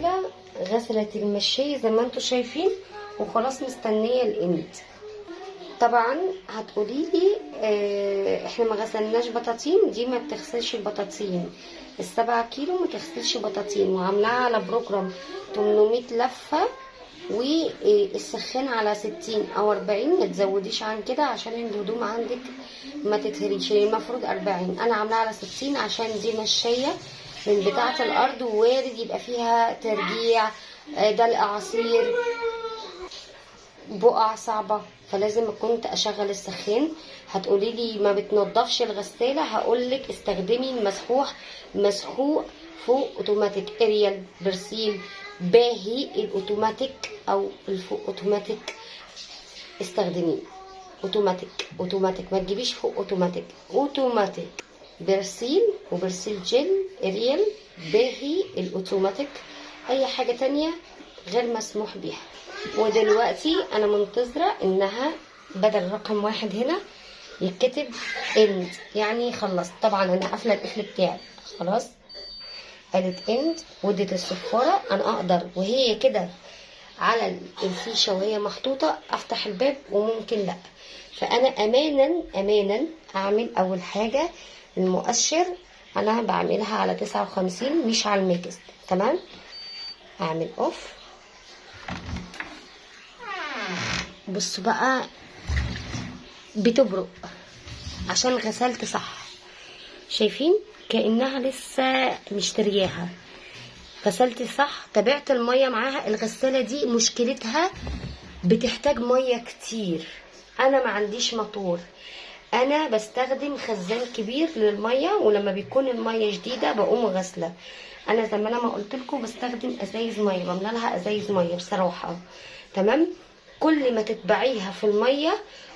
الغسالة غسلت المشاية زي ما انتم شايفين، وخلاص مستنية ال end. طبعا هتقولي لي احنا ما غسلناش بطاطين. دي ما بتغسلش البطاطين، ال7 كيلو ما تغسلش بطاطين، وعاملاها على program 800 لفة، والسخان على 60 او 40، ما تزوديش عن كده عشان الهدوم عندك ما تتهريش. المفروض 40، انا عاملاها على 60 عشان دي مشاية من بتاعة الارض، ووارد يبقى فيها ترجيع، دلق عصير، بقع صعبة، فلازم كنت اشغل السخان. هتقولي لي ما بتنضفش الغسالة، هقولك استخدمي المسحوح، مسحوق فوق اوتوماتيك، اريال، برسيل، باهي الاوتوماتيك او الفوق اوتوماتيك، استخدميه اوتوماتيك. اوتوماتيك ما تجيبيش فوق اوتوماتيك، اوتوماتيك برسيل وبرسيل جل، اريال، باهي الاوتوماتيك، اي حاجة تانية غير مسموح بيها. ودلوقتي انا منتظرة انها بدل رقم 1 هنا يتكتب end، يعني خلصت. طبعا انا قافلة القفل بتاعي خلاص، قالت end ودت الصفارة. انا اقدر وهي كده على الفيشة وهي محطوطة افتح الباب، وممكن لا. فانا امانا امانا اعمل اول حاجة المؤشر انا بعملها على 59 مش على ال max، تمام. اعمل off. بصوا بقى بتبرق عشان غسلت صح، شايفين كأنها لسه مشترياها. غسلت صح، تابعت المية معاها. الغسالة دي مشكلتها بتحتاج مية كتير، انا ما عنديش موتور، انا بستخدم خزان كبير للمية، ولما بيكون المية شديدة بقوم غسلة. انا زي ما انا ما قلت لكم بستخدم ازايز مية، بملى لها ازايز مية بصراحة، تمام. كل ما تتبعيها في المية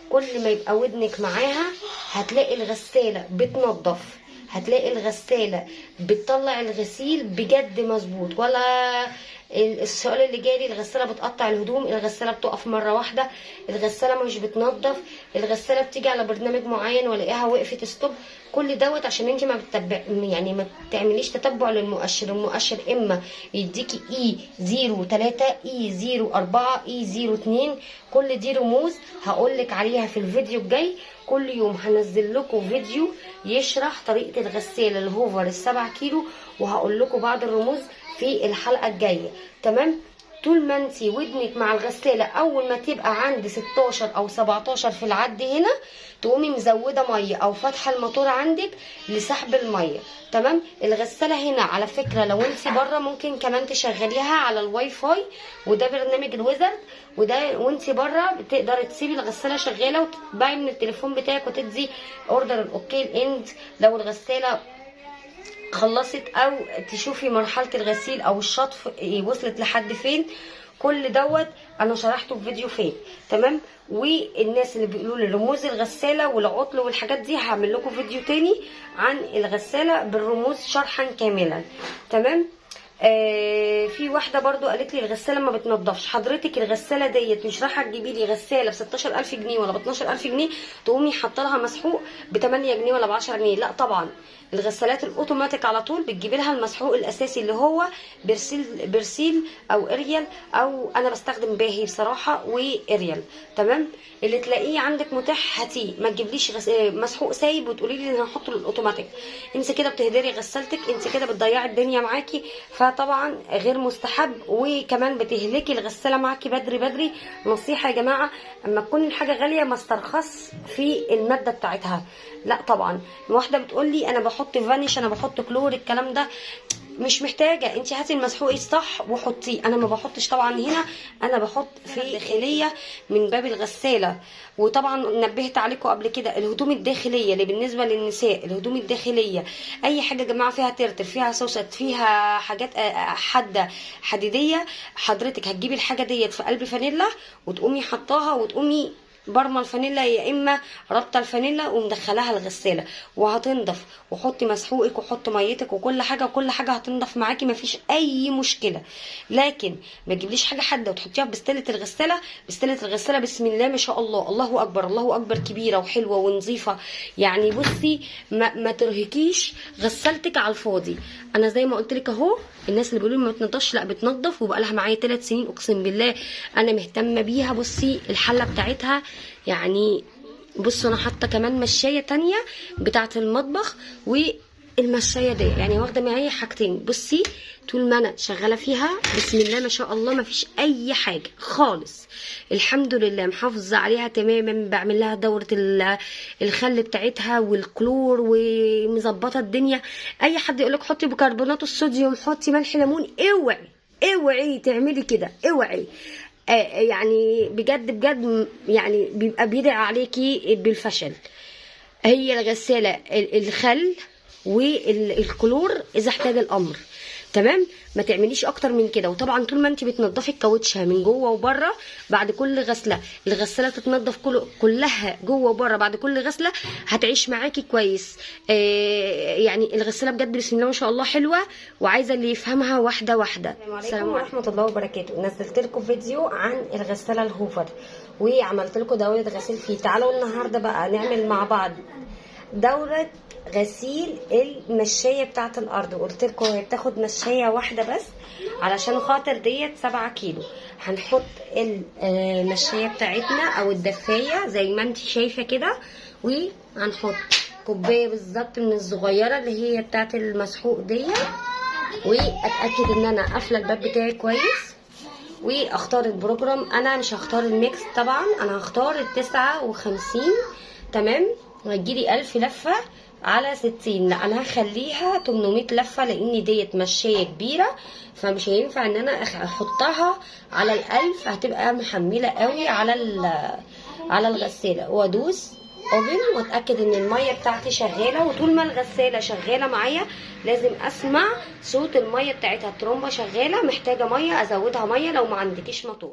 كل ما يبقى ودنك معاها، هتلاقي الغسالة بتنظف، هتلاقي الغسالة بتطلع الغسيل بجد مظبوط. ولا السؤال اللي جالي الغسالة بتقطع الهدوم، الغسالة بتقف مرة واحدة، الغسالة مش بتنظف، الغسالة بتيجي على برنامج معين والاقيها وقفت stop. كل دوت عشان انت ما بتتبع، يعني ما بتعمليش تتبع للمؤشر. المؤشر اما يديكي E 0 3، E 0 4، E 0 2، كل دي رموز هقولك عليها في الفيديو الجاي. كل يوم هنزل لكم فيديو يشرح طريقة الغسالة الهوفر ال7 كيلو، وهقول لكم بعض الرموز في الحلقة الجاية، تمام. طول ما انت ودنك مع الغسالة، اول ما تبقى عند 16 او 17 في العد هنا، تقومي مزودة مية او فاتحة الموتور عندك لسحب المية، تمام. الغسالة هنا على فكرة لو انت بره ممكن كمان تشغليها على الواي فاي، وده برنامج ال wizard، وده وانت بره بتقدري تسيبي الغسالة شغالة وتتبعي من التليفون بتاعك وتدي order ال okay ال end لو الغسالة خلصت، او تشوفي مرحلة الغسيل او الشطف وصلت لحد فين. كل دوت انا شرحته في فيديو فات، تمام. والناس اللي بيقولوا لي رموز الغسالة والعطل والحاجات دي، هعمل لكم فيديو تاني عن الغسالة بالرموز شرحا كاملا، تمام. في واحدة برضو قالت لي الغسالة ما بتنضفش. حضرتك الغسالة ديت مش رايحة تجيبي لي غسالة ب 16000 جنيه ولا ب 12000 جنيه تقومي حاطه لها مسحوق ب 8 جنيه ولا ب 10 جنيه، لا طبعا. الغسالات الاوتوماتيك على طول بتجيبي لها المسحوق الاساسي اللي هو برسيل او اريال، او انا بستخدم باهي بصراحة واريال، تمام. اللي تلاقيه عندك متاح هاتيه، ما تجيبليش مسحوق سايب وتقولي لي انا هحطه للاوتوماتيك. انت كده بتهدري غسالتك، انت كده بتضيعي الدنيا معاكي، فطبعا غير مستحب، وكمان بتهلكي الغسالة معاكي بدري بدري. نصيحة يا جماعة، اما تكون الحاجة غالية ما استرخص في المادة بتاعتها، لا طبعا. واحدة بتقول لي انا بحط فانيش، انا بحط كلور، الكلام ده مش محتاجه، انت هاتي المسحوق الصح وحطيه. انا ما بحطش طبعا هنا، انا بحط في الداخلية من باب الغسالة. وطبعا نبهت عليكم قبل كده الهدوم الداخلية اللي بالنسبة للنساء، الهدوم الداخلية اي حاجة يا جماعة فيها ترتر، فيها سوست، فيها حاجات حادة حديديه، حضرتك هتجيبي الحاجة ديت في قلب فانيلا وتقومي حطاها وتقومي برمى الفانيلا يا اما رابطه الفانيلا ومدخلاها الغسالة وهتنضف، وحطي مسحوقك وحطي ميتك وكل حاجة، وكل حاجة هتنضف معاكي مفيش اي مشكلة. لكن ما تجيبليش حاجة حادة وتحطيها في بستله الغسالة. بستله الغسالة بسم الله ما شاء الله، الله اكبر الله اكبر، كبيرة وحلوه ونظيفه. يعني بصي ما ترهقيش غسالتك على الفاضي. انا زي ما قلت لك اهو، الناس اللي بيقولوا ما بتنضفش، لا بتنضف، وبقى لها معايا 3 سنين اقسم بالله انا مهتمة بيها. بصي الحلة بتاعتها يعني، بصوا انا حاطه كمان مشايه تانية بتاعه المطبخ والمشايه دي، يعني واخده معايا حاجتين. بصي طول ما انا شغالة فيها بسم الله ما شاء الله ما فيش اي حاجة خالص، الحمد لله محافظة عليها تماما. بعمل لها دوره الخل بتاعتها والكلور ومظبطه الدنيا. اي حد يقولك حطي بيكربونات الصوديوم، حطي ملح ليمون، اوعي اوعي تعملي كده، اوعي. يعني بجد بجد يعني بيبقى بيدعي عليكي بالفشل. هي الغسالة الخل والكلور اذا احتاج الامر، تمام، ما تعمليش اكتر من كده. وطبعا طول ما انت بتنضفي الكاوتشه من جوه وبره بعد كل غسله، الغسالة تتنضف كلها جوه وبره بعد كل غسله، هتعيش معاكي كويس. يعني الغسالة بجد بسم الله ما شاء الله حلوة، وعايزه اللي يفهمها واحدة واحدة. السلام عليكم ورحمة الله وبركاته. نزلت لكم فيديو عن الغسالة الهوفر وعملت لكم دوره غسيل فيه. تعالوا النهارده بقى نعمل مع بعض دوره غسيل المشايه بتاعه الارض. وقلت لكم هي بتاخد مشايه واحدة بس علشان خاطر ديت 7 كيلو. هنحط المشايه بتاعتنا او الدفايه زي ما انت شايفه كده، وهنحط كوباية بالظبط من الصغيرة اللي هي بتاعه المسحوق دي، واتاكد ان انا قافله الباب بتاعي كويس، واختار ال program. انا مش هختار ال mix طبعا، انا هختار 59، تمام. هتجيلي 1000 لفه على 60، لا انا هخليها 800 لفه لان ديت مشايه كبيرة، فمش هينفع ان انا احطها على 1000، هتبقى محمله قوي على الغسالة. وادوس open واتاكد ان المية بتاعتي شغالة. وطول ما الغسالة شغالة معايا لازم اسمع صوت المية بتاعتها، الترومبه شغالة، محتاجه مية ازودها مية لو ما عندكيش موتور.